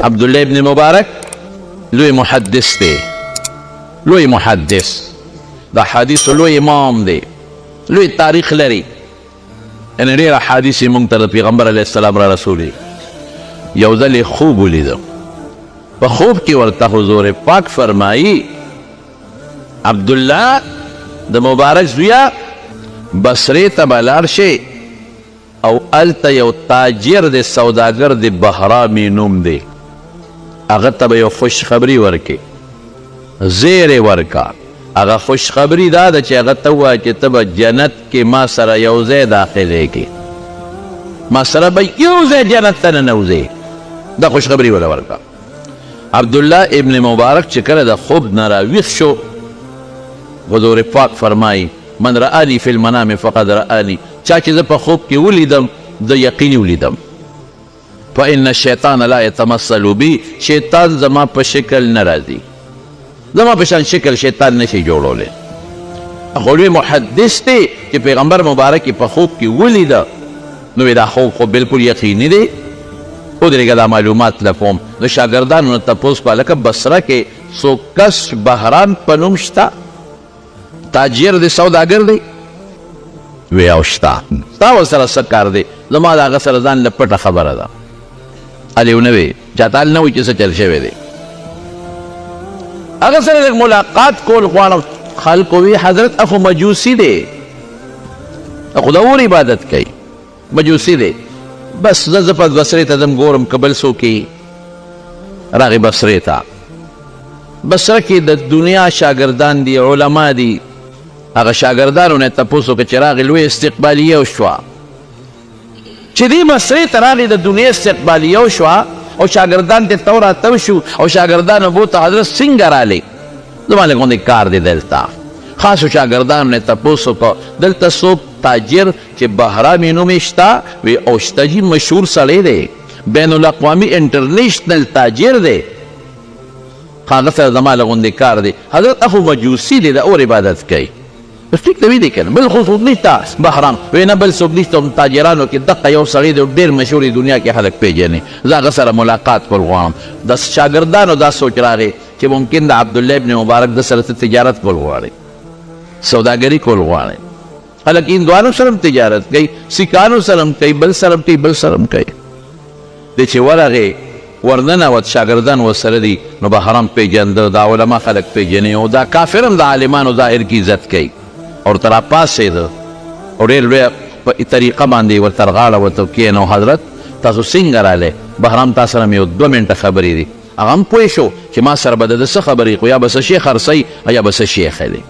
عبد الله ابن مبارک لوی محدث دی، لوی محدث، د حدیث لوی امام دی، لوی تاریخ لري، یعنې ډېر احادیث یې موږ ته د پیغمبر علیه السلام را رسولي. یو ځل یې خوب ولیده، په خوب کې ورته حضور پاک فرمایي، عبدالله د مبارک زویه بصرې ته به لاړ شې او هلته یو تاجر دی، سوداګر دی، بهرامي نوم دی، هغه ته به یو خوشخبري ورکړې، زیری ورکړه. هغه خوشخبري دا ده چې هغه ته ووایه چې ته به جنت کې ما سره یو ځای داخلېږې، ما سره به یو ځای جنت ته ننوځې. دا خوشخبري وله ورکړه. عبدالله ابن مبارک چې کله د خوب نه راویښ شو، حضور پاک فرمایي، من رآني فی المنام فقد رآني، چا چې زه په خوب کې ولیدم زه یقیني ولیدم. فإن الشیطان لا یتمثل بی، شیطان زما په شکل نه راځي، زما په شان شکل شیطان نشي جوړولی. خو لوی محدث دی چې پیغمبر مبارک یې په خوب کې ولیده، نو دا خوب خو بالکل یقیني دی. ودرېږه دا معلومات لپوم. د شاګردانو نه تپوس کوه، لکه بصره کې څوک کس بهرام په نوم شته، تاجر دی، سوداګر دی؟ وی او شته. ستا ورسره څه کار دی؟ زما د هغه سره ځان له پټه خبره ده. هلې ونه وی، چاته هل نه وایي چې څه چل شوی دی. هغه سره لږ ملاقات کول غواړم. خلکو وی حضرت اخو مجوسی دی، خو د اور عبادت کوي، مجوسی دی. بس زه زه په بصرې ته ځم ګورم که بل څوک یې. راغی بصرې ته. بصره کې د دنیا شاګردان دي، علما دي. هغه شاګردانو نه تپوس وکړ چې راغی لوی استقبالیه وشوه. چې دې بصرې ته راغی د دنیا استقبالیه وشوه او شاګردان ته تو راتو شو او شاګردانو بوته حضرت څنګه رالی، زما لږ غوندې کار دی دلته. خاصو شاګردانو نه تپوس وکړ دلته څوک تاجر چې بهرامي نوم یې شته؟ وی او شته جي، مشهور سړی دی، بین الاقوامي انټرنیشنل تاجر دی، هغه سره زما له غوندې کار دی. حضرت اخو مجوسي دی، د اور عبادت کوي. بس ټیک ته وی دی کنه، بل خو څوک نشته بهرام؟ وی نه بل څوک نشته، هم تاجرانو کې دقه یو سړی دی ډېر مشهور دی، دنیا کې خلک پېژني، زه هغه سره ملاقات کول غواړم. د شاګردانو دا سوچ راغی چې ممکن د عبدالله ابن مبارک د سره څه تجارت کول غواړي، سوداګري کول غواړي. خلک هندوانو سره هم تجارت کوي، سیکانو سره هم کوي، بل سره هم کوي، بل سره هم کوي. دی چې ورغی ورننوت، شاګردان ورسره دي، نو بهرام پېژنده، دا علما خلک پېژني او دا کافر هم د عالمانو ظاهر کې عزت کوي. ورته راپاڅېده او ډېر لوی په طریقه باندې ورته غاړه ورته کښېنه. حضرت تاسو څنګه رالی؟ بهرام تا سره مې یو دوه منټه خبرې دي. هغه هم پوه شو چې ما سره به د ده څه خبرې، خو یا به څه شی خرڅوي او یا به څه شی اخلي.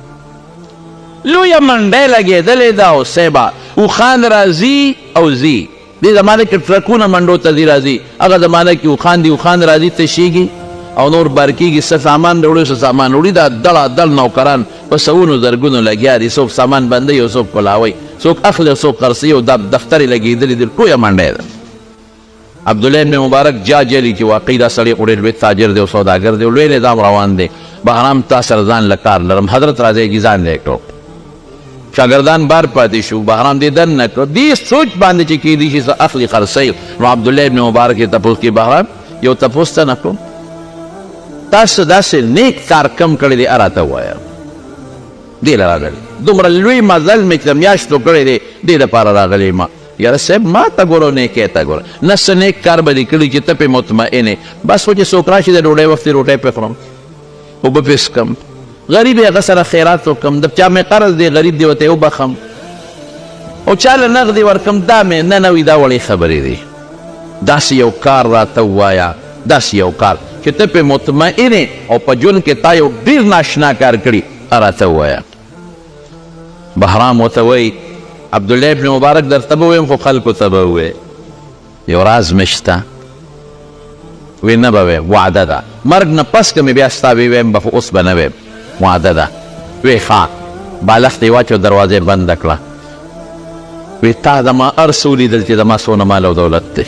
لویه منډۍ لګېدلې ده او صیبه اوښان راځي او ځي. دې زمانه کې ټرکونه منډو ته ځي راځي، هغه زمانه کې اوښان دي، اوښان راځي تشېږي او نور بار کېږي، څه سامان راوړي څه سامان وړي. دا دړه دړ نوکران په سوونو زرګونو لګیا دي، څوک سامان بندوي او څوک کولاوي، څوک اخلي او څوک خرڅوي او دا دفتر یې لګېدلي دي، لویه منډۍ ده. عبدالله ابن مبارک جا جلی چې واقعي دا سړی خو ډېر لوی تاجر دی او سوداګر دی او لوی نظام روان دی، بهرام تا سره ځان له کار لرم، حضرت راځی جي ځان له کړو. شاګردان بار پاتې شو، بهرام دې دننه کړو، دې سوچ باندې چې کېدی شي څه اخلي خرڅوي. نو عبدالله ابن مبارک یې تپوس کوي، بهرام یو تپوس ته نه کوم، تاسو داسې نیک کار کم کړی دی راته ووایه. دې له راغلی دومره لوی مزل مې چې د میاشتو کړی دی دې دپاره راغلی یم. یاره صاحب ما ته ګوره نیکۍ ته ګوره، نه څه نیک کار به دې کړي چې ته پرې مطمئن یې، بس خو چې څوک راشي د ډوډۍ وخت روټۍ پرې خورم، اوبه پرې څښم، غریب یې هغه سره خیرات وکړم، د چا مې قرض دی غریب دی ورته یې وبخښم او چا له نغدې ورکړم، دا مې نه نه وي، دا وړې خبرې دي. داسې یو کار راته ووایه، داسې یو کار چې ته پرې مطمئن یې او په ژوند کې تا یو ډېر ناشنا کار کړي راته ووایه. بهرام ورته وایي، عبدالله ابن مبارک درته به ووایم خو خلکو ته به ووایې، یو راز مې شته. وی نه به وایم، وعده ده، مرګ نه پس که مې بیا ستا وی وایم به، خو اوس به نه وایم، وعده ده. وی ښه. بالښت یې واچو، دروازه یې بنده کړه. وی تا زما هر څه ولیدل چې زما څونه مال او دولت دی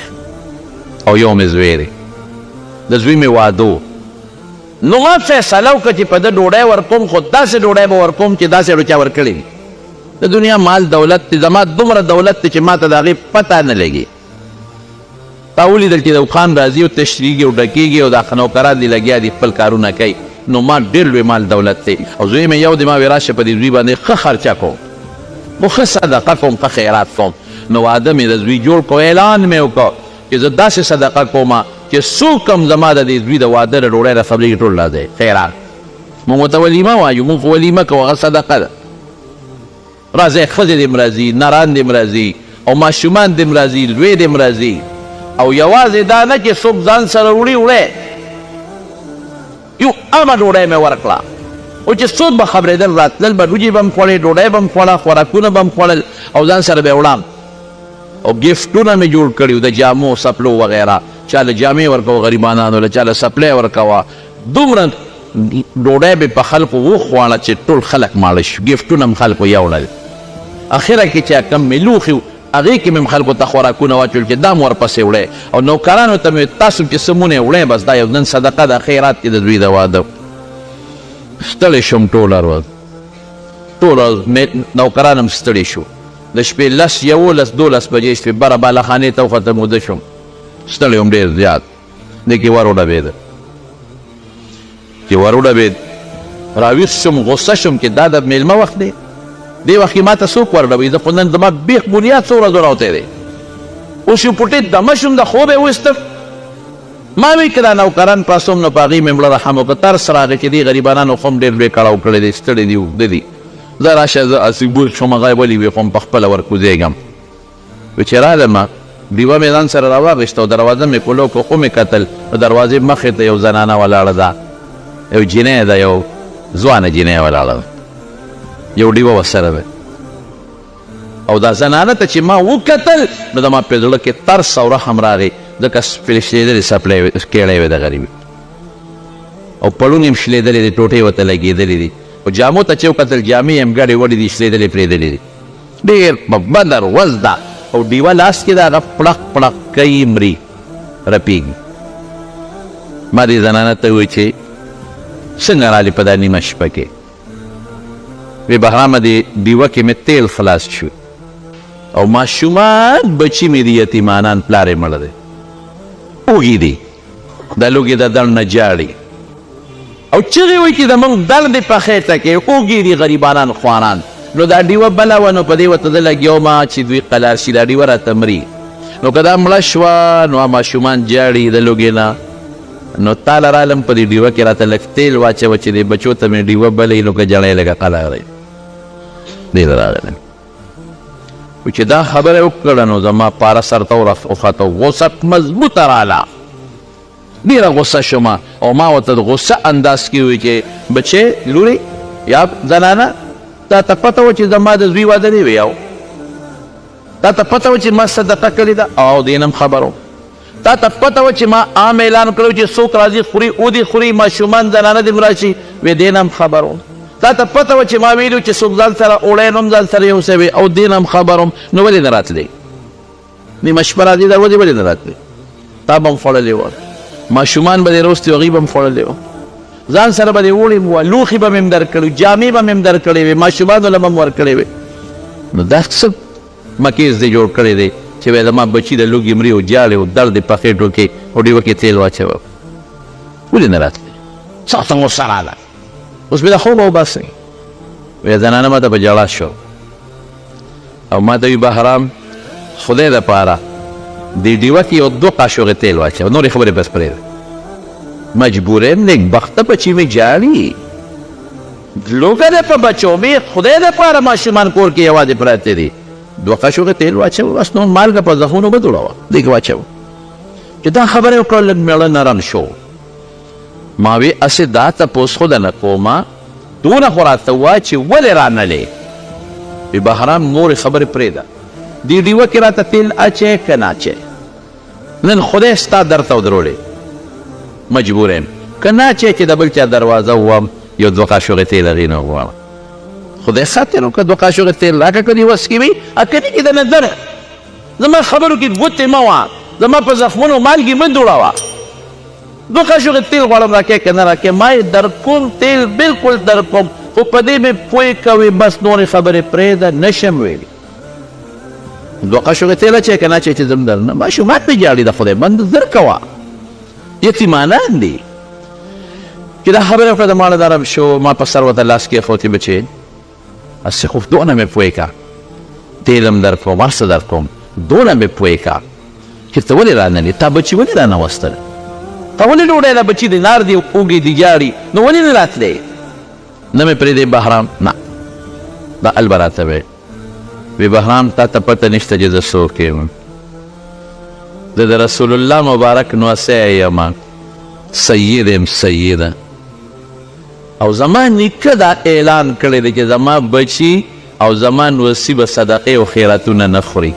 او یو مې زوی دی، د زوی مې واده و، نو ما فیصله وکړه چې په ده ډوډۍ ورکوم، خو داسې ډوډۍ به ورکوم چې داسې ډو چا ورکړې وي. د دنیا مال دولت دی، زما دومره دولت دی چې ما ته د هغې پته نه لګي. تا ولیدل چې د اوښان راځي او تشریږي او ډکیږي او دا نوکران دي لګیا دي خپل کارونه کوي، نو ما ډېر لوی مال دولت دی او زوی مې یو دی، ما وې راشه په دې زوی باندې ښه خرچه کوم، خو ښه صدقه کوم، ښه خیرات کوم. نو واده مې د زوی جوړ کړو، اعلان مې وکړ چې زه داسې صدقه کوم چې څوک هم زما د دې زوی د واده له ډوډۍ نه خبرېږي ټول راځئ خیرات. موږ ورته ولیمه وایو، موږ خو ولیمه کوو، هغه صدقه ده. راځئ، ښځې دې هم راځي، نران دې هم راځي او ماشومان دې هم راځي، لوی دې هم راځي، او یوازې دا نه چې څوک ځان سره وړي وړی. یو عامه ډوډۍ مې ورکړه او چې څوک به خبرېدل راتلل به، وریجې به هم خوړې، ډوډۍ به هم خوړه، خوراکونه به هم خوړل او ځان سره به یې وړم. او ګفټونه مې جوړ کړي وو د جامو، څپلو وغیره، چا له جامې ورکوه غریبانانو له، چا له څپلۍ ورکوه. دومره ډوډۍ مې په خلکو وخواړه چې ټول خلک ماړه شو، ګفټونه هم خلکو یوړل. اخره کې چې کوم مې لوښي وو هغې کې مې هم خلکو ته خوراکونه واچول چې دا هم ورپسې وړی، او نوکرانو ته مې تاسو چې څه مونې وړی، بس دا یو نن صدقه ده، خیرات کې د دوی د واده. ستړی شوم ټوله ورځ، ټوله ورځ نوکران هم ستړي شو. د شپې لس، 11، 12 بجې شوې، بره بالاخانې ته وختم، وده شوم، ستړی وم ډېر زیات. دې کې ور وډبېده، چې ور وډبېد راویښ شوم، غوسه شوم چې دا د مېلمه وخت دی، دې وخت کې ما ته څوک ورډوي؟ زه خو نن زما بېخ بنیاد څو ورځو راوتی دی. اوس یو پټې دمه شوم، د خوبه یې وایستم. ما وی که دا نوکران پاڅوم نو په هغې مې مړه رحم وکړ، ترس راغی چې دې غریبانانو خو هم ډېر لوی کړاو کړی دی، ستړي دي، اوږده دي، زه راشه زه هسې بوخ شوم، هغه ولې وي خو هم په خپله ورکوزېږم. وی چې رالم ډیوه مې ځان سره راواغېسته او دروازه مې کولو کړه، ومې کتل نو دروازې مخې ته یو زنانه ولاړه ده، یو جینۍ ده، یو ځوانه جینۍ ولاړه ده، یو ډیوه ورسره ده. او دا زنانه ته چې ما وکتل نو زما په زړه کې ترس او رحم راغی، ځکه شلېدلې څپلۍ کیړۍ وې د غریبې، او پړونې هم شلېدلې دي، ټوټې ورته لګېدلې دي، خو جامو ته چې وکتل جامې یې هم ګډې وډې دي، شلېدلې پرېدلې دي، ډېر په بده ورځ ده، او ډیوه لاس کې ده، هغه پړق پړق کوي، مري، رپېږي. ما دې زنانه ته وویل چې څنګه رالې په دا نیمه شپه کې؟ وی بهرامه دې ډیوه کې مې تیل خلاص شو او ماشومان بچي مې دي یتیمانان، پلار یې مړ دی، اوږي دي، د لوږې د دړ نه جاړي او چغې وایي چې زمونږ دړ دې په خېټه کې، اوږي دي غریبانان خواران. نو دا ډیوه بله وه، نو په دې ورته زه لګیا وم چې دوی قلار شي، دا ډیوه راته مري، نو که دا مړه شوه نو ماشومان جاړي د لوږې نه، نو تاله رالم په دې ډیوه کې راته لږ تیل واچوه چې دې بچو ته مې ډیوه بلې، نو که جړی لږه قلاره دې له راغلم. خو چې دا خبره یې وکړه نو زما پاره سر ته وخته، غوسه مضبوطه راله، ډېره غوسه شوم او ما ورته د غوسه انداز کې وویل چې بچې لورې یا زنانه، تا ته پته وه چې زما د زوی واده دی؟ وی او تا ته پته وه چې ما صدقه کړې ده؟ او دې نه هم خبر وم. تا ته پته وه چې ما عام اعلان کړی چې څوک راځي خوري ودې خوري، ماشومان زنانه دې هم راشي؟ وې دې نه هم خبر وم. تا ته پته وه چې ما ویلي چې څوک ځان سره اوړی نو هم ځان سره یوسي؟ وې او دې نه هم خبر وم. نو ولې نه راتلې؟ نیمه شپه راځې دروازې ولې نه راتلې؟ تا به هم خوړلې وه، ماشومان به دې راوستي وو، هغوی به هم خوړلې وه، ځان سره به دې وړي وه، لوښي به مې هم درکړي، جامې به مې هم درکړې وې، ماشومانو له به هم ورکړې وې. نو دا څه مکیز دې جوړ کړی دی چې وایي زما بچي د لوږې مري او ژاړي او درد یې په خېټو کې او ډیوه کې تېل واچوه، ولې نه راتلې؟ سخته غوسه راغله، اوس مې د خوبه وباسئ. وایي زنانه ما ته په ژړا شو او ما ته وی بهرام خدای د پاره دې ډیوه کې یو دوه قاشوغې تیل واچوه، نورې خبرې بس پرېږده. مجبور یم، نېکبخته بچي مې ژاړي، لوږه ده په بچو مې، خدای د پاره ماشومان کور کې یوازې پراته دي، دوه قاشوغې تیل واچوه بس، نور مالګه په زخمونو مه دوړوه، دې کې واچوه. چې دا خبره یې وکړه لږ مېړه نرم شو. ما وی هسې دا تپوس خو درنه کومه، دونه خو راته ووایه چې ولې رانلې؟ وی بهرام نورې خبرې پرېږده، دې ډیوه کې راته تیل اچوې که نه اچوې؟ نن خدای ستا در ته ودرولې، مجبور یم، که نه اچوې چې د بل چا دروازه ووهم یو دوه قاشوغې تیل هغې نه وغواړم. خدای خاطر وکړه دوه قاشوغې تیل راکړه که دې وس کې وي، که نه کې درنه ځم، زما خبرو کې ګوتې مه وه، زما په زخمونو مالګې مه دوړوه. دوه قاشوغې تیل غواړم راکې که نه راکې؟ ما یې درکوم تیل بالکل درکوم، خو په دې مې پوه کوې، بس نورې خبرې پرېږده، نه شم ویلی. دوه قاشقه تیل اچوې که نه اچوې چې ځم درنه. ماشومان مې ژاړي، د خدای بنده زر کوه، یتیمانان دي. چې دا خبره وکړه د ماړه نرم شو، ما په سر ورته لاس کېښود چې بچې هسې خو دونه مې پوه که، تیل هم در کوم، هر څه در کوم، دونه مې پوه که چې ته ولې رانلې، تا بچي ولې رانه وستل، تا ولې ډوډۍ را بچي دې نار دي اوږې دي ژاړي، نو ولې نه راتلې؟ نه مې پرېږدې بهرام، نه دا ال به راته وایې. وی بهرام تا ته پته نشته چې زه څوک یم، زه د رسول الله مبارک نوسی یم، سید یم، سید. او زما نیکه دا اعلان کړی دی چې زما بچي او زما نوسی به صدقې او خیراتونه نه خوري.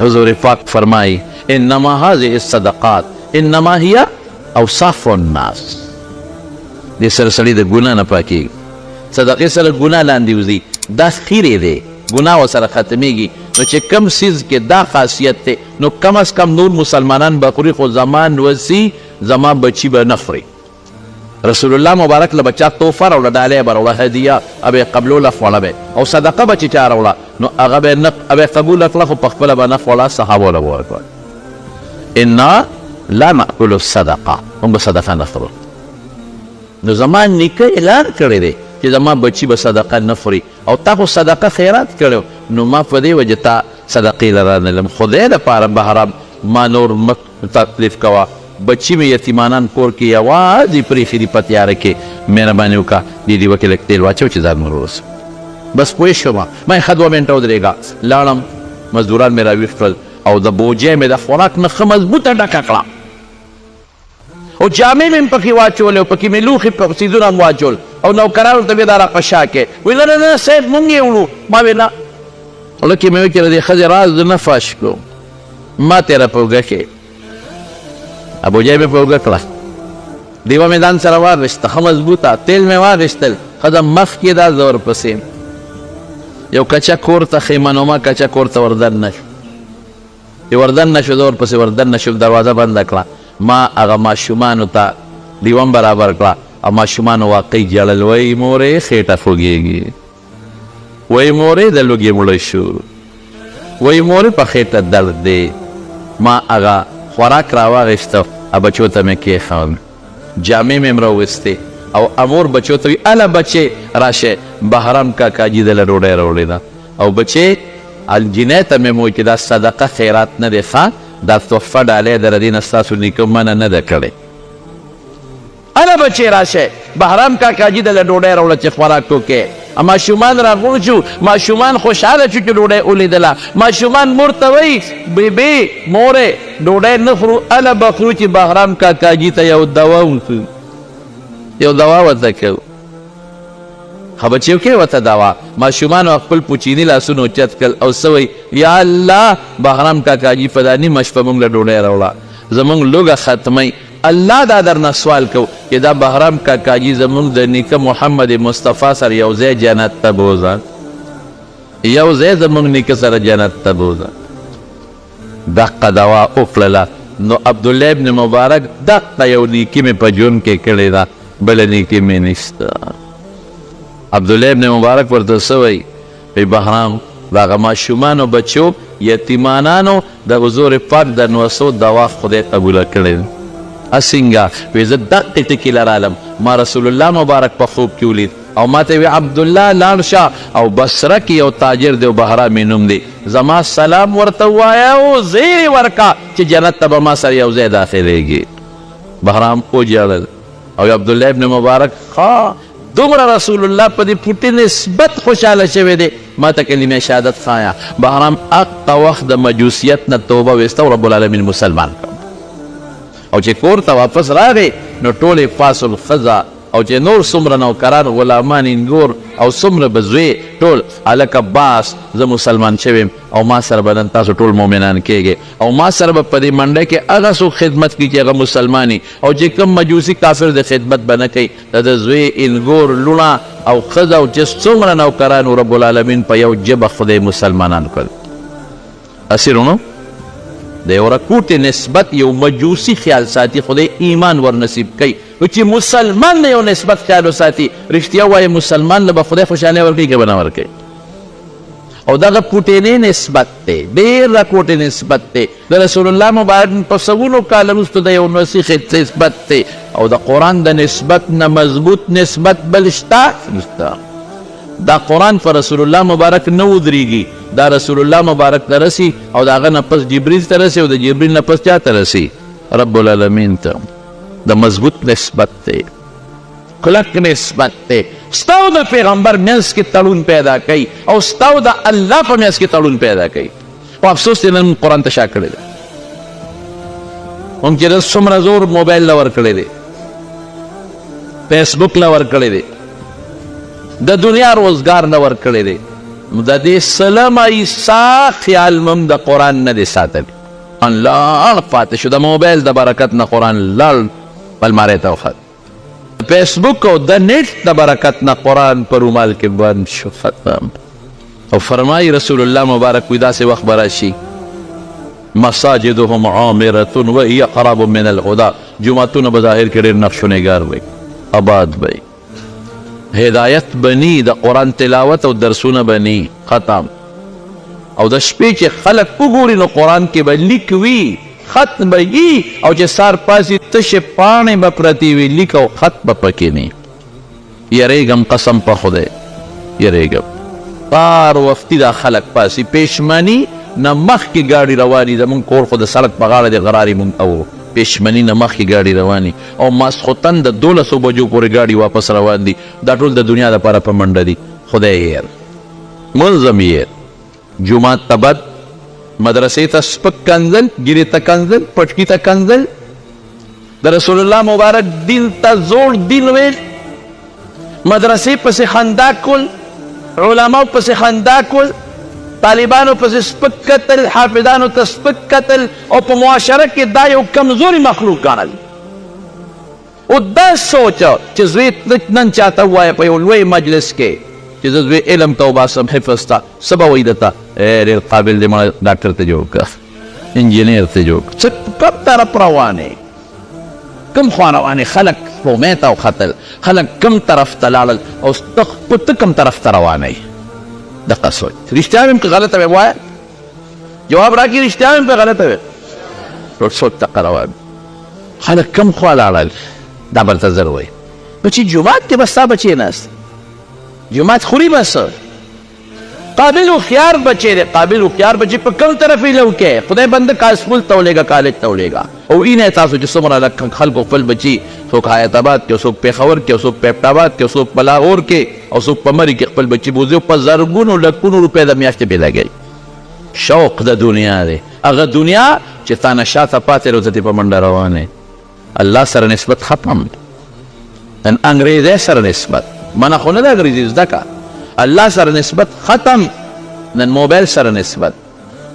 حضور پاک فرمایي انما هذه الصدقات انما هي اوصاف الناس. دې سره سړی د ګناه نه پاکېږي، صدقې سره ګناه لاندې وځي، دا خیرې دی، ګناه ورسره ختمېږي. نو چې کم څیز کې دا خاصیت دی نو کم از کم نور مسلمانان به خوري، خو زما نوسی زما بچي به نه خوري. رسول الله مبارک له به چا تحفه راوړه، ډالۍ به راوړه، هدیه به یې قبلوله، خوړه به. او صدقه به چې چا راوړه نو هغه به نه به قبوله کړه، خو په خپله به نه خوړه، صحابو له به ورکړه. انا لا ناکل الصدقه، موږ به صدقه نه خورو. نو زما نیکه اعلان کړی دی چې زما بچي به صدقه نه خوري، او تا خو صدقه خیرات کړی، نو ما په دې وجه تا صدقې له رانلم. خدای دپاره بهرام ما نور مه تکلیف کوه، بچي مې یتیمانان کور کې یوازې پرېښي دي په تیاره کې، مهرباني وکړه دې ډیوه کې لږ تیل واچوه چې ځان ور ورسوم. بس پوه شوم، ما یې ښه 2 منټه ودرېږه. لاړم، مزدوران مې راویښ کړل او د بوجۍ مې د خوراک نه ښه مضبوطه ډکه کړه او جامې مې هم پکې واچولې او پکې مې لوښي څیزونه هم واچول او نوکرانو ته مې دا را په شا کړې. ویل نه نه صاحب مونږ یې وړو. ما ویل نه، زړه کې مې ویل چې د دې ښځې راز نه فاش کړو، ما ته یې را په اوږه کړې. ابوجۍ مې په اوږه کړه، ډیوه مې ځان سره واخیسته، ښه مضبوطه، تیل مې واخیستل، ښځه مخکې ده زه ورپسې یم. یو کچه کور ته خیمه نما کچه کور ته وردننه شو، چې وردننه شو زه ورپسې وردننه شوم، دروازه بنده کړه، ما هغه ماشومانو ته ډیوه هم برابر کړه او ماشومانو واقعي ژړل، وایي مورې خېټه خوږېږي، وایي مورې د لوږې مړه شو، وایي مورې په خېټه درد دی. ما هغه خوراک راواخیسته او بچو ته مې کېښود، جامې مې هم راوویستې او امور بچو ته وایي اله بچې راشه بهرام کاکاجي دله ډوډۍ راوړې ده. او بچې الجینۍ ته مې وویل چې دا صدقه خیرات نه دی، ښه دا تحفه ډالۍ ده، له دې نه ستاسو نیکه منع نه ده کړې. اله بچې راشه بهرام کاکاجي دله ډوډۍ راوړه چې خوراک وکړې. ماشومان راغونډ شو، ماشومان خوشحاله شو چې ډوډۍ ولیدله. ماشومان مور ته وایي بیبي مورې ډوډۍ نه خورو، اله به خورو چې بهرام کاکاجي ته یو دوا وکړو، یو دوا ورته کوو. ښه بچیو کې ورته دوا. ماشومانو خپل پوچیني لاسونه اوچت کړل او څه وایي یا الله بهرام کاکاجي په دا نیمه شپه موږ له ډوډۍ راوړه، زموږ لوږه ختموي. الله دا درنه سوال کوو چې دا بهرام کاکاجي زموږ د نیکه محمد مصطفی سره یو ځای جنت ته بوځه، یو ځای زموږ نیکه سره جنت ته بوځه. دقه دوا وکړله نو عبدالله ابن مبارک دقه یو نیکي مې په ژوند کې کړې ده، بله نیکي مې نشته. عبدالله ابن مبارک ورته څه وایي؟ وایي بهرام د هغه ماشومانو بچو یتیمانانو د حضور پاک د نوسو دوا خدای قبوله کړې ده. څنګه؟ وایي زه دقې ټکي له رالم، ما رسول الله مبارک په خوب کې ولید او ما ته وی عبدالله لاړ شه او بصره کې یو تاجر دی او بهرام یې نوم دی، زما سلام ورته ووایه او زیری ورکه چې جنت ته به ما سره یو ځای داخلېږي. بهرام وژړل او عبدالله ابن مبارک ښه دومره رسول الله په دې پوټي نسبت خوشحاله شوی دی، ما ته کلمه شهادت ښایه. بهرام هغه وخت د مجوسیت نه توبه ویسته او رب العالمین مسلمان کړ. او چې کور ته واپس راغی نو ټولې فاصل ښځه او چې نور څومره نوکران غلامان انګور او څومره به زوی ټول هلکه باس زه مسلمان شوی یم او ما سره به نن تاسو ټول مؤمنان کېږئ او ما سره به په دې منډه کې هغه څوک خدمت کوي چې هغه مسلمان وي او چې کوم مجوسي کافر دی خدمت به نه کوي. د ده زوی انګور لوڼه او ښځه او چې څومره نوکران وو رب العالمین په یو ژبه خدای مسلمانان کړل. اسیرونو د یو رکوټ نسبت یو مجوسي خیال ساتي، خدای ایمان ور نصیب کوي. نو چې مسلمان د یو نسبت خیال وساتي، رښتیا وایي مسلمان له به خدای خوشحالي ورکوي که به نه ورکوي؟ او دغه پوټینې نسبت دی، ډېر راکوټې نسبت دی. د رسول الله مبارک په سوونو کاله وروسته د یو نسیخ نسبت دی، او د قرآن د نسبت نه مضبوط نسبت بل شته نشته. دا قرآن پر رسول الله مبارک نه ودرېږي، دا رسول الله مبارک ته رسي، او د هغه نه پس جبریل ته رسي، او د جبریل نه پس چا ته رسي؟ رب العالمین ته. د مضبوط نسبت دی، کلک نسبت دی. ستا او د پیغمبر منځ کې تړون پیدا کوي، او ستا او د الله په منځ کې تړون پیدا کوي. خو افسوس دی نن قرآن ته شا کړی دی. موږ چې څومره زور موبایل له ورکړی دی، فیسبوک له ورکړی دی، د دنیا روزګار نه ورکړی دی، نو د دې سلمه حصه خیال موږ د قرآن نه دی ساتلی. لاړ پاتې شو د موبایل د برکت نه، قرآن لاړ المارۍ ته وخت. فیسبوک او د نت د برکت نه قرآن پر رومال کې بند شو، ختم. او فرمایي رسول الله مبارک وي داسې وخت به راشي مساجدهم عامرة وهي خراب من الهدى، جوماتونه به ظاهر کې ډېر نقش و نګار وي، آباد به، هدایت بني، د قرآن تلاوت او درسونه بني، ختم. او د شپې چې خلک وګوري نو قرآن کې به لیک وي، خط به یي، او چې سار پاسي تشې پاڼې به پرتې وي، لیک او خط به پکې نه. یریږم قسم په خدای، یریږم. سار وختي دا خلک پاسي پېشمني نه مخکې ګاډي رواني، زمونږ کور خو د سړک په غاړه دی، غرارې مونږ اورو. پېشمني نه مخکې ګاډي رواني، او ماسخوتن د 12 بجو پورې ګاډي واپس روان دي. دا ټول د دنیا دپاره په منډه دي. خدای یې منظم یې جومات ته بد، مدرسې ته سپک کنځل، ږیرې ته کنځل، پټکي ته کنځل، د رسول الله مبارک دین ته زوړ دین ویل، مدرسې پسې خندا کول، علماو پسې خندا کول، طالبانو پسې سپک کتل، حافظانو ته سپک کتل، او په معاشره کې دا یو کمزوري مخلوق ګڼل. او دا سوچ چې زوی نن چاته ووایه په یو لوی مجلس کې چې زه زوی علم ته وباسم، حفظ ته، څه به وایي درته؟ ډېر قابل دی، مړه ډاکټر ته جوړ کړه، انجینر ته جوړ کړه. څه کوم طرف روان یې، کوم خوا روان یې؟ خلک سپوږمۍ ته وختل، خلک کوم طرف ته لاړل، او ته کوم طرف ته روان یې؟ دقه سوچ. رښتیا وایم که غلطه وایم؟ وایه جواب راکړي. رښتیا وایم که غلطه وایم؟ ټول سوچ دقه روان. خلک کوم خوا لاړل دا به درته زر وایي. بچي جومات کې به ستا بچی ناست، جومات خوري به څه؟ قابل هوښیار بچی دی، قابل هوښیار بچی په کوم طرف یې لو کې؟ خدای بنده کا سکول ته ولېږه، کالج ته ولېږه. او اینه تاسو چې څومره خلکو خپل بچي څوک حیات آباد کې، څوک پېښور کې، څوک په ایبټ آباد کې، څوک په لاهور کې، او څوک په مري کې خپل بچي بوځي، او په زرګونو لکونو روپۍ د میاشتې پرې لګوي. شوق د دنیا دی، هغه دنیا چې تا نه شاته پاتې ده او ته ترې په منډه روان یې. الله سره نسبت ختم، نن انګریزی سره نسبت منه خو نه ده، انګریزي زده که. الله سره نسبت ختم، نن موبایل سره نسبت.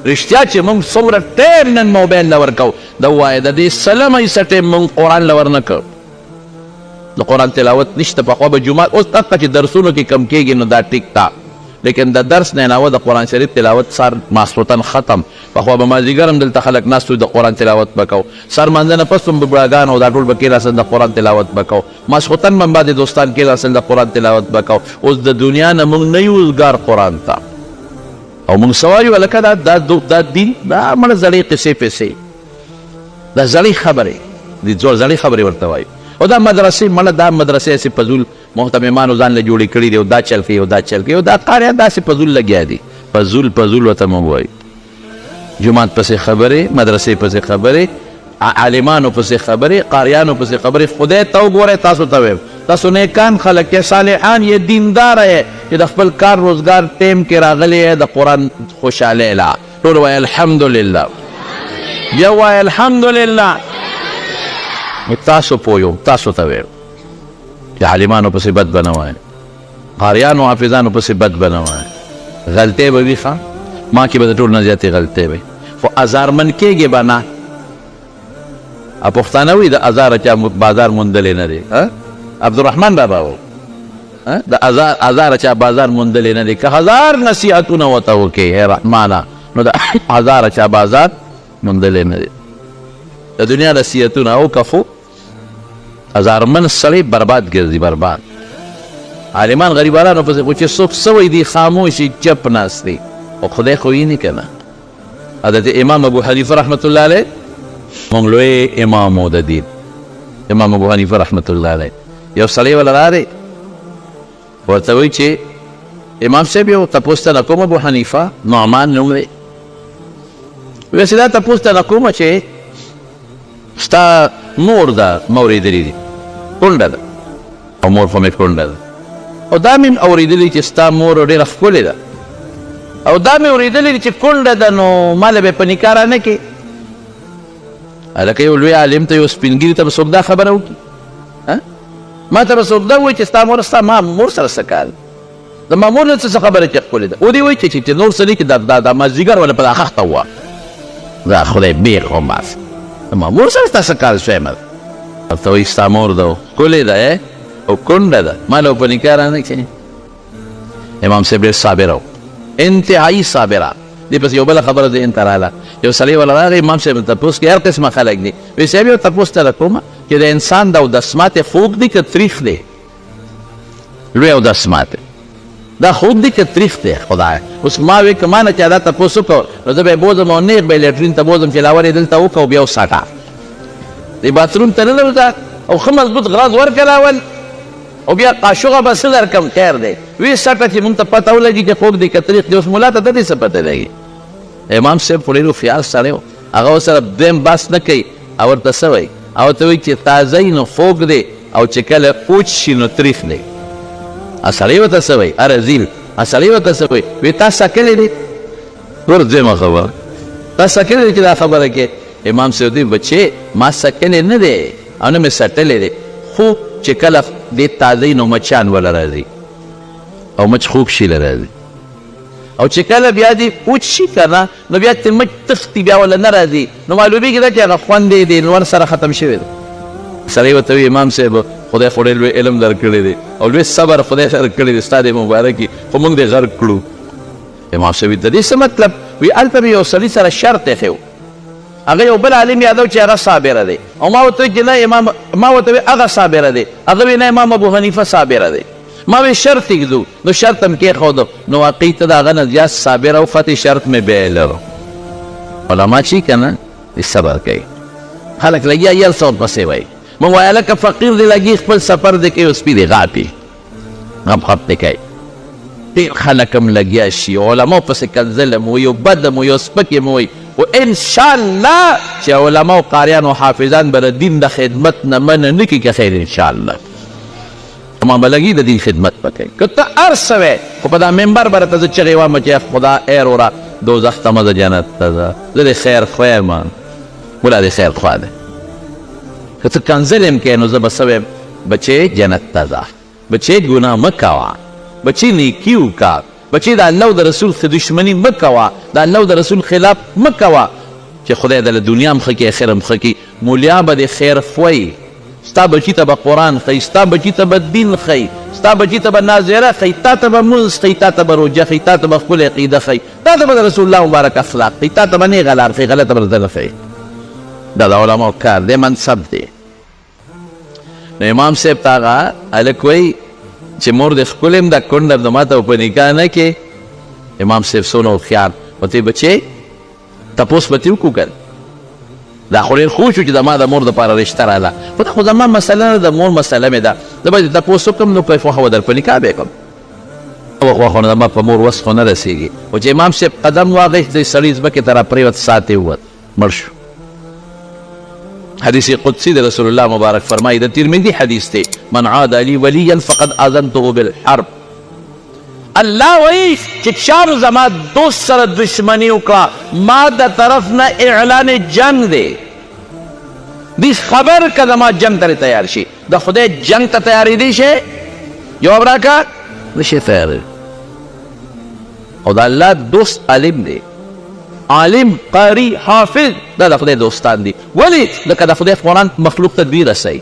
رښتیا چې موږ څومره ټایم نن موبایل له ورکوو، ده ووایه د دې سلمه حصه ټایم موږ قرآن له ورنه کړو. د قرآن تلاوت نشته. پخوا به جومات، اوس دقه چې درسونو کې کم کېږي نو دا ټیک ده، لیکن د درس نه علاوه د قرآن شریف تلاوت سر ماسخوتن ختم. پخوا به مازدیګر هم دلته خلک ناست وو، د قرآن تلاوت به کوو. سر مانځه نه پس هم بوډاګان او دا ټول به کېناستل، د قرآن تلاوت به کوو. ماسخوتن به هم بعضې دوستان کېناستل، د قرآن تلاوت به کوو. اوس د دنیا نه موږ نه یو وزګار قرآن ته، او موږ څه وایو؟ هلکه دا دا دا دین دا مړه زړې قصې پیسې، دا زړې خبرې دي، زړې خبرې ورته وایو. او دا مدرسې مړه دا مدرسې هسې فضول مهتممانو ځان له جوړې کړي دي، او دا چل کوي او دا چل کوي، او دا قاریان داسې فضول لګیا دي، فضول فضول ورته موږ وایو. جومات پسې خبرې، مدرسې پسې خبرې، عالمانو پسې خبرې، قاریانو پسې خبرې. خدای ته وګورئ، تاسو ته وایم، تاسو نیکان خلک یې، صالحان یې، دینداره یې، چې د خپل کار روزګار ټیم کې راغلی یې د قرآن خوشحالۍ له. ټول وایي الحمدلله، بیا وایي الحمدلله. تاسو پوه یو، تاسو ته وایم چې عالمانو پسې بد به نه وایي، قاریانو حافظانو پسې بد به نه وایي. غلطۍ به وي، ښه ما کې به د ټولو نه زیاتې غلطۍ وي، خو ازارمن کېږي به نه. پښتانه وایي د ازاره چا بازار موندلی نه دی. عبدالرحمن بابا وایي د ازاره چا بازار موندلی نه دی، که هزار نصیحتونه ورته وکړې ای رحمانه، نو د ازاره چا بازار موندلی نه دی. د دنیا نصیحتونه وکړه، خو ازارمن سړی برباد ګرځي، برباد. عالمان غریبانو پسې خو چې څوک څه وایي دی خاموشي چپ ناست دی. او خدای خو ویني که نه. حضرت امام ابو حنیفه رحمت الله علیه مونږ لوی امام و د دین، امام ابو حنیفه رحمت الله علیه یو سړی وله راغی ورته وایي چې امام صاحب یو تپوس ته نه کوم، ابو حنیفه نعمان نوم دی، وایي چې دا تپوس ته نه کوم چې ستا مور ده ما اورېدلي دي کونډه ده، او مور خو مې کونډه ده، او دا مې هم اورېدلي چې ستا مور ډېره ښکلې ده، او دا مې اورېدلي دي چې کونډه ده، نو ما له به یې په نکاح رانه کړې. هلکه یو لوی عالم ته یو سپین ږیري ته به څوک دا خبره وکړي؟ ما ته به څوک دا ووایي چې ستا مور ستا ما مور سره څه کار دی، د ما مور نه څه خبره چې ښکلې ده؟ ودې وایي چې چې نور څه نه کړي، دا دا مازدیګر وله په دا خښته ووهه، دا خدای بېخ وباسه، د ما مور سره ستا څه کار شوی؟ مه ورته وایي ستا مور ده ښکلې ده او کونډه ده، ما له په نکاح رانه کړې. امام صاحب ډېر صابره و، انتهایي صابره. دې پسې یو بله خبره ذهن ته راغله، یو سړی وله راغی امام صاحب ته تپوس کوي، هر قسمه خلک دي، وایي صاحب یو تپوس ته کومه چې د انسان د اودس ماتې خوږ دی که تریخ دی؟ لوی اودس ماتې دا خوږ دی که تریخ دی؟ خدای اوس ما وی که ما نه چا دا تپوس وکړ نو زه به یې بوځم او نېغ به یې لیټرین ته بوځم چې لاور یې دلته وکړه او بیا وساټه، دې باتروم ته ننوځه او ښه مضبوط غراض ورکړه لاول او بیا قاشوغه به څه درکړم، خیر دی وی سټه چې مونږ ته پته ولګي چې خوږ دی که تریخ دی. اوس ملا ته د دې څه پته لګي؟ امام صاحب خو ډېر هوښیار سړی و، هغه ورسره دویم بحث نه کوي او ورته څه وایي؟ او ورته وایي چې تازه وي نو خوږ دی او چې کله وچ شي نو تریخ دی. سړی ورته څه وایي؟ رزیل. سړی ورته څه وایي؟ وایي تا څکلی دی؟ ګوره دویمه خبره، تا څکلی دی چې دا خبره کوې؟ امام صاحب وایي بچې ما څکلی نه دی او نه مې څټلی دی، خو چې کله دې تازه وي نو مچان وله راځي او مچ خوږ شي له راځي، او چې کله بیا دې وچ شي که نه نو بیا ترې مچ تښتي، بیا وله نه راځي، نو معلومېږي ده چې هغه خوند یې د لمر سره ختم شوی دی. سړی ورته وایي امام صاحب خدای خو ډېر لوی علم درکړی دی او لوی صبر خدای درکړی دی، ستا دې مبارک وي، خو موږ دې غرق کړو. امام صاحب وایي د دې څه مطلب؟ وایي هلته مې یو سړي سره شرط ایښی و، هغه یو بل عالم یادو چې هغه صابره دی، او ما ورته وایي چې نه امام، ما ورته وایي هغه صابره دی، هغه وایي نه امام ابو حنیفه صابره دی. ما وی شرط ایږدو، نو شرط هم کېښود، نو واقعي ته د هغه نه زیات صابره وختې، شرط مې بایللو. علما چې که نه دې صبر کوي، خلک لګیا یل څه ورپسې وایي. مونږ وایو هلکه فقیر دې لګي خپل سفر دې کوي او سپي دې غاپي، غپ غپ دې کوي. ډېر خلک هم لګیا شي علماو پسې کنځل هم وایي او بد هم وایي او سپکې هم وایي، خو انشاءالله چې علما او قاریان او حافظان به د دین د خدمت نه منع نه کړي که خیر انشاءالله. ما به لګي د دین خدمت به کوي، که ته هر څه وې خو په دا منبر به راته زه چغې وایم چې خدا ای روره دوزخ ته مه ځه جنت ته ځه، زه دې خیر خوا یم، ملا دې خیر خوا دی. که ته کنځلې هم کوې نو زه به څه وایم؟ بچې جنت ته ځه، بچې ګناه مه کوه، بچې نیکي وکړه، بچې د الله او د رسول دښمني مه کوه، د الله او د رسول خلاف مه کوه، چې خدای دله دنیا هم ښه کړي اخر هم ښه کړي. مولیا به دې خیر خوی، ستا بچی ته به قرآن ښیي، ستا بچی ته به دین ښیي، ستا بچی ته به ناظره ښیي، تا ته به مونځ ښیي، تا ته به روژه ښیي، تا ته به ښکلې عقیده ښیي، تا ته به د رسول الله مبارک اخلاق ښیي، تا ته به نېغه لار ښیي، غلطه به درته نه ښیي. دا د علماو کار دی، منصب دی. نو امام صاحب ته هغه هلک وایي چې مور دې ښکلې هم ده، کونډه هم ده، ما ته به په نکاح نه کې. امام صاحب څونه هوښیار ورته وایي بچې تپوس به ترې وکړو که نه؟ دا خو ډېر ښه شو چې زما د مور دپاره رشته راله، خو دا خو زما مسله نه ده، د مور مسله مې ده، زه به دې تپوس وکړم، نو که خوښه وه در په نکاح به یې کړم، نه وه خوښه نو زما په مور وس خو نه رسېږي. خو چې امام صاحب قدم واخیست، دې سړي ځمکې ته راپرېوت، ساعت یې ووت، مړ شو. حدیث قدسی د رسول الله مبارک فرمایي، د ترمذي حدیث دی، من عاد لي وليا فقد آذنته بالحرب. الله وایي چې چا هم زما دوست سره دښمني وکړه، ما د طرف نه اعلان جنګ دی، دی خبر که زما جنګ ته تیار شي. د خدای جنګ ته تیارېدی شي؟ جواب راکړه، نه شي تیارېدی. او د الله دوست عالم دی، عالم، قاري، حافظ، دا د خدای دوستان دي. ولې؟ ځکه د خدای قرآن مخلوق ته دوی رسوي،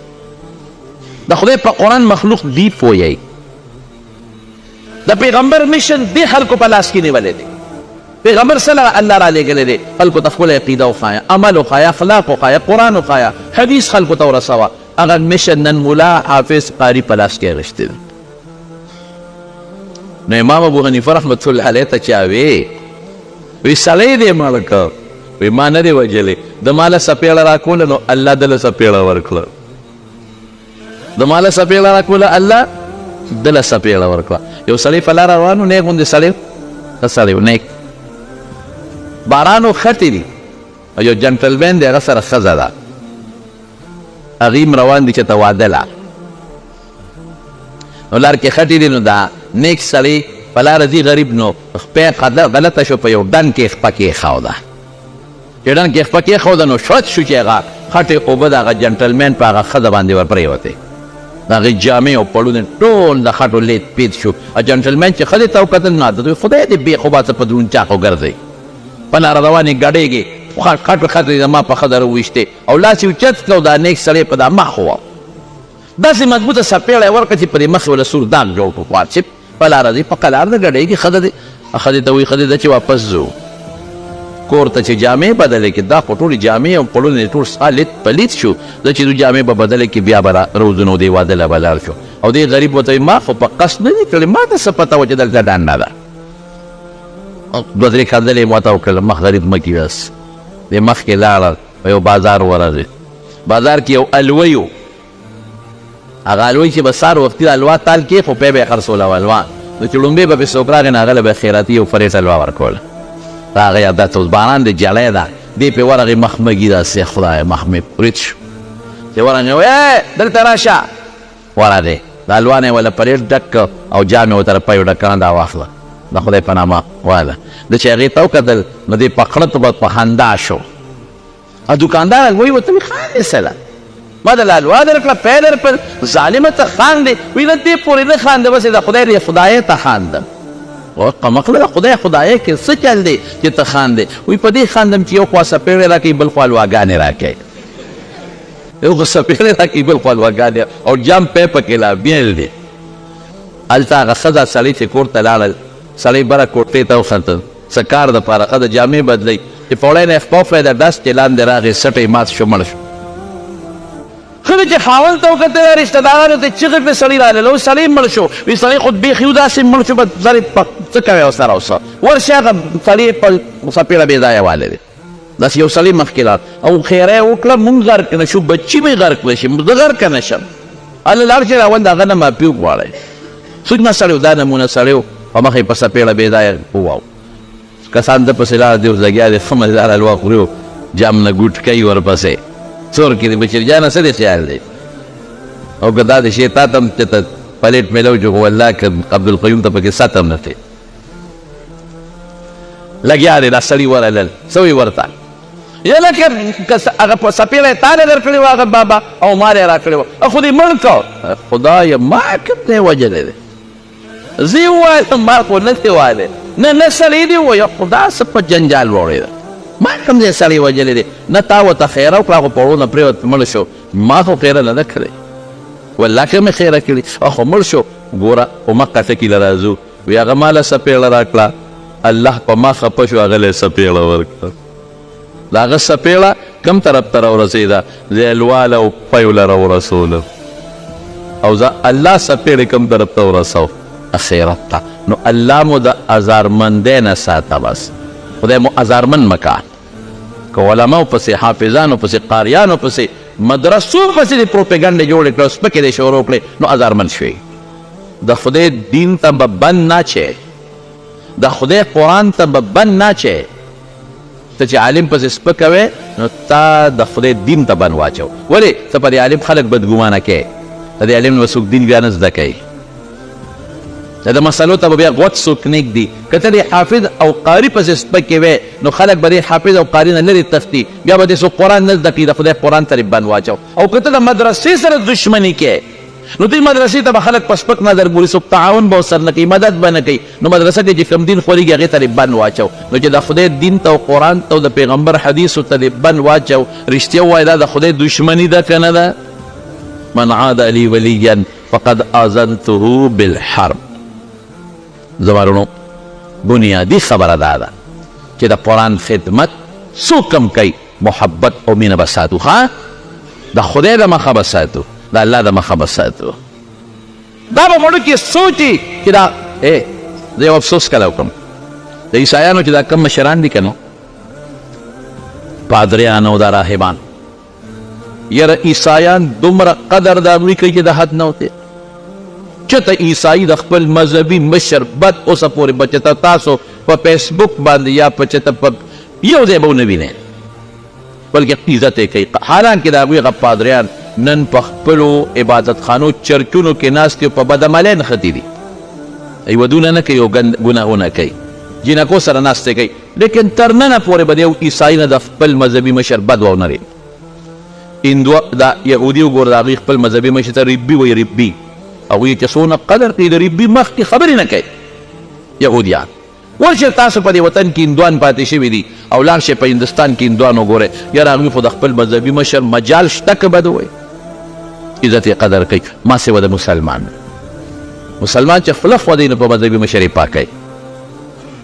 د خدای په قرآن مخلوق دوی پوهوي. د پیغمبر مشن دې خلکو په لاس کې نیولی دی. پیغمبر څه لره الله رالیږلی دی؟ خلکو ته خپله عقیده وښایه، عمل وښایه، اخلاق وښایه، قرآن وښایه، حدیث خلکو ته ورسوه. هغه مشن نن ملا، حافظ، قاري په لاس کې اخیستی دی. نو امام ابو حنیفه رحمت الله علیه ته چا وی وی سړی دې مړ کړ. وی ما نه دی وژلی، ده ماله څپېړه راکوله نو الله ده له څپېړه ورکړه. ده ماله څپېړه راکوله الله ده له څپېړه ورکړه. یو سړی په لاره روان و، نیک غوندې سړی و، ښه سړی و، نیک. باران و، خټې دي او یو جنټلمین دی، هغه سره ښځه ده، هغوی هم روان دي چېرته واده له. نو لار کې خټې دي، نو دا نیک سړی په لاره ځي غریب، نو خپه غلطه شو، په یو ډنډ کې خپه کېښوده. چې ډنډ کې خپه کېښوده نو شرط شو چې هغه خټې اوبه د هغه جنټلمین په هغه ښځه باندې ورپرېوتې، د هغې جامې او پړونه ټول د خټو لیت پیت شو. او جنټلمین چې ښځې ته وکتل نو عادت وي، خدای دې بې خوبه څه په درون چاقو ګرځي، په لاره روانې ګډېږې، خټې خټې زما په ښځه راوویشتې او لاس یې اوچت کړ او دا نیک سړی په دا مخ وواهه. داسې مضبوطه څپېړه یې ورکړه چې په دې مخ یې ورله سور داغ جوړ کړو. خوار چې په لاره ځي په قلار نه ګډېږي، ښځه دې ښځې ته وایي ښځې ده چې واپس ځو کور ته چې جامې بدلې کړې، دا خو ټولې جامې او پړونه دې ټول ستا لیت پلیت شو، زه چې ځو جامې به بدلې کړې بیا به راوځو نو دې واده له به لاړ شو. او دې غریب ورته وایي ما خو په قصد نه دي کړې، ما ته څه پته وه چې دلته ډنډه ده. دوه درې کنځلې یې ورته وکړل، مخ غریب مه کړي بس. دې مخکې لاړه په یو بازار ورغی، بازار کې یو الوی و، هغه الوی چې به سهار وختي د الوا تال کېښود پی به یې خرڅوله الوا، نو چې ړومبی به پرې څوک راغی نو هغه له به یې خیراتي یو پلیټ الوا ورکوله. راغی عادت اوس باران دی جړی ده، دی پرې ورغی مخ مږي داسې خدایه مخ مې پرېت شو، چې ورغی وایي ای دلته راشه، ورغی د الوا نه یې ورله پلیټ ډک کړ او جام یې ورته د پیو ډک کړ، دا واخله د خدای په نامه واله. ده چې هغې ته وکتل نو دی په خړت په خندا شو. او دوکاندار الوی ورته وی خاندې څه له ما د لالوا درکړه پی درکړل ظالمه ته خاندې وی نه دې پورې نه خاندم بس د خدای دې خدای ته خاندم او قمقله د خدای خدای کې څه چل دی چې ته خاندې وی په دې خاندم چې یو خوا څپېړې راکوي بل خوا الواګانې راکوي یو خوا څپېړې راکوي بل خوا الواګانې او جام پی پکې لا بیل دی. هلته هغه ښځه سړی چې کور ته لاړل سړی بره کوټې ته وختل څه کار د پاره ښځه جامې بدلوي چې پوړۍ نه یې خپه وښویده ډز چې لاندې راغی سټ یې مات شو مړ شو. ښځې چې خاوند ته وکتل رشته دارانو ته یې چیغې کړې سړی راغلی او سړی مړ شو وی سړی خو بیخي داسې مړ شو بس سر یې څه کوې ورسره اوس ورشه هغه سړی یې په څپېړه بې ځایه والی دی داسې یو سړی مخکې لاړ او خیره یې وکړه مونږ غرق نه شو بچي مې غرق نه شي زه غرق نه شم هله لاړ شئ راوند هغه نه معافي وغواړئ څومره سړی و دا نمونه سړی و په مخ یې په څپېړه بې ځایه وواو کسان ده پسې لاړ دی اوس لګیا دی ښه مزیدار حلوا خوري او جام نه ګوټ کوي ورپسې څور کې دی بشیر جانه څه دې خیال دی او که دا د شی تا ته هم چېرته پلیټ میلو شو خو والله که عبدالقیوم ته پکې ست هم نه شي لګیا دی دا سړي ورغلل څه وایي ورته یله که هغه په څپېړه یې تا له درکړې وه هغه بابا او مال یې راکړی وه خو دې مړ کړ خدایه ما کوم ځای وژلی دی زه یې ووایم ما خو نه دی وهلی نه نه سړی دې ووایه خدا څه په جنجال وړی ما کوم ځای سړی وژلی دی نه تا ورته خیره وکړه خو په وړو نه پرېوت مړ شو ما خو خیره نه ده کړې والله که مې خیره کړې خو مړ شو ګوره همقه ټکي له راځو وی هغه ماله څپېړه راکړه الله په ما خپه شو هغه له څپېړه ورکړه د هغه څپېړه کوم طرف ته راورسېده زه الواله او پیو له راورسولم او زه الله څپېړې کوم طرف ته ورسو اخرت ته نو الله مو د ازارمندۍ نه ساته بس خدای مو ازارمن مه کا که علماو پسې حافظانو پسې قاریانو پسې مدرسو پسې دې پروپیګنډې جوړې کړې او سپکې دې شروع کړې نو ازارمن شوې د خدای دین ته به بند نه چې د خدای قرآن ته به بند نه چې ته چې عالم پسې سپکوې نو تا د خدای دین ته بند واچو ولې ته په دې عالم خلک بدګمانه کې د دې عالم نه به څوک دین بیا نه زده کوي د مسلو ته به بیا غوږ څوک نه ږدي که ته د حافظ او قاري پسې سپکې وې نو خلک به د حافظ او قاري نه لرې تښتي بیا به دې څوک قرآن نه زده کوي د خدای قرآن ته دې بند واچو او که ته د مدرسې سره دښمني کې نو دې مدرسې ته به خلک په سپک نظر ګوري، څوک تعاون به ورسره نه کوي، مدد به نه کوي، نو مدرسه کې چې کوم دین خورېږي هغې ته دې بند واچو، نو چې د خدای دین ته او قرآن ته او د پیغمبر حدیثو ته دې بند واچو، رښتیا ووایه دا د خدای دښمني ده که نه ده؟ من عاد لي وليا فقد آذنته بالحرب. زما وروڼو بنیادي خبره دا ده چې د قرآن خدمت څوک هم کوي محبت او مینه به ساتو، ښه د خدای د مخه به ساتو، د الله د مخه به ساتو. دا به مړو کې سوچي چې دا ای زه یو افسوس کله وکړم. د عیسایانو چې دا کم مشران دي کنه، پادریان او دا راهبان، یره عیسایان دومره قدر د هغوی کوي چې د حد نه وتی. چته عیسائی د خپل مذهبي مشر بد اوسه پورې بچته تاسو په فیسبوک باندې یا په چته په یو ځای به ونه وینئ، بلکې عزت یې کوي. حالانکه د هغوی هغه پادریان نن په خپلو عبادتخانو چرچونو کې ناست دي او په بدعملۍ نښتي دي، ای ودونه نه کوي او ګناهونه کوي، جینکو سره ناستې کوي، لیکن تر ننه پورې به د یو عیسائی نه د خپل مذهبي مشر بد ونه لري. هندو دا یهودي وګوره، د هغوی خپل مذهبي مشر ته ربي وایي، ربي. هغوی چې څونه قدر کوي، د ربي مخکې خبرې نه کوي یهودیان. ورشئ تاسو په دې وطن کې هندوان پاتې شوي دي او لاړ شئ په هندوستان کې هندوان وګورئ، یاره هغوی خو د خپل مذهبي مشر مجال شته که بد ووایي، عزت یې قدر کوي. ما سوا د مسلمان، مسلمان چې خوله خوځوي نو په مذهبي مشر یې پاکوي،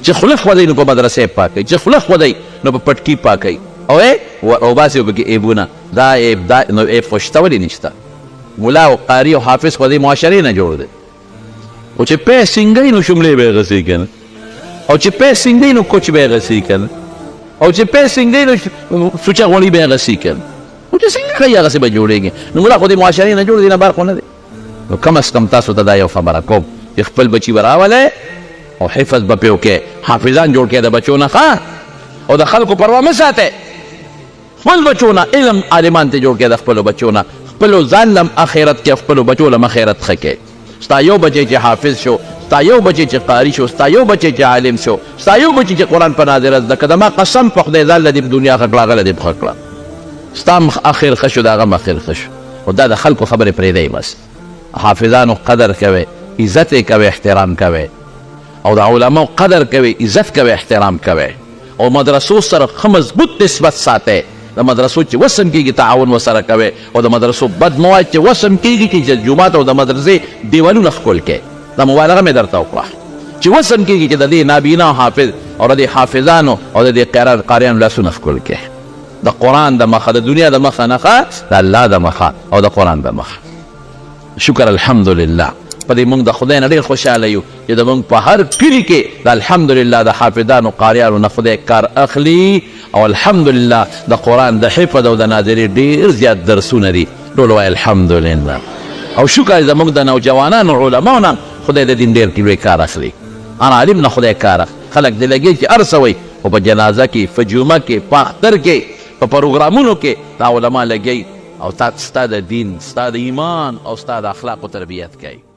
چې خوله خوځوي نو په مدرسه یې پاکوي، چې خوله خوځوي نو په پټکي پاکوي، او وباسي پکې عیبونه، دا عیب دا نو عیب خو شته، ولې نشته؟ ملا او قاري او حافظ خو دې معاشرې نه جوړ دی، خو چې پی سینګی نو شملې به یې غسي که نه، او چې پی سینګی نو کوچ به یې غسي که نه، او چې پی سینګی نو سوچه غوړي به یې غسي که نه، خو چې څنګه کوي هغسې به جوړېږي. نو ملا خو دې معاشرې نه جوړ دی، نه بار خو نه دی. نو کم از کم تاسو ته دا یو خبره کوم چې خپل بچي به راولئ او حفظ به پرې وکړئ، حافظان جوړ کړئ د بچو نه، ښه، او د خلکو پروا مه ساتئ، خپل بچو نه علم عالمان ته جوړ کړئ، د خپلو بچو نه خپلو ځان لم اخرت کې خپلو بچو لم اخرت ښه کړئ. ستا یو بچی چې حافظ شو، ستا یو بچی چې قاري شو، ستا یو بچی چې عالم شو، ستا یو بچی چې قرآن په ناظره زده کړه، د ما قسم په خدای ځان له دې دنیا ښه کړه، هغه له دې ښه کړه، ستا هم اخر ښه شو، د هغه هم اخر ښه شو. خو دا د خلکو خبرې پرېږدئ، بس حافظانو قدر کوئ، عزت یې کوئ، احترام کوئ، او د علماو قدر کوئ، عزت کوئ، احترام کوئ، او مدرسو سره ښه مضبوط نسبت ساتئ. د مدرسو چې وسم کېږي تعاون ورسره کوئ، او د مدرسو بد مه وایئ، چې وسم کېږي چې د جومات او د مدرسې دیوالونه ښکل کړئ. دا مبالغه مې درته وکړه چې وسم کېږي چې د دې نابینا حافظ او د دې حافظانو او د دې قاریانو لاسونه ښکل کړئ. د قرآن د مخه، د دنیا د مخه نه ښه، د الله د مخه او د قرآن د مخه. شکر الحمدلله په دې مونږ د خدای نه ډېر خوشحاله یو چې د مونږ په هر کلي کې د الحمدلله د حافظانو قاریانو نه خدای کار اخلي، او الحمدلله د قرآن د حفظ او د ناظرې ډېر زیات درسونه دي. ټول وایي الحمدلله او شکر زمونږ د نوجوانانو علماو نه خدای د دین ډېر لوی کار اخلي. هر عالم نه خدای کار اخلي. خلک دې لګي چې هر څه وایي، خو په جنازه کې، په جمعه کې، په اختر کې، په پروګرامونو کې دا علما لګي او تا ستا د دین، ستا د ایمان او ستا د اخلاقو تربیت کوي.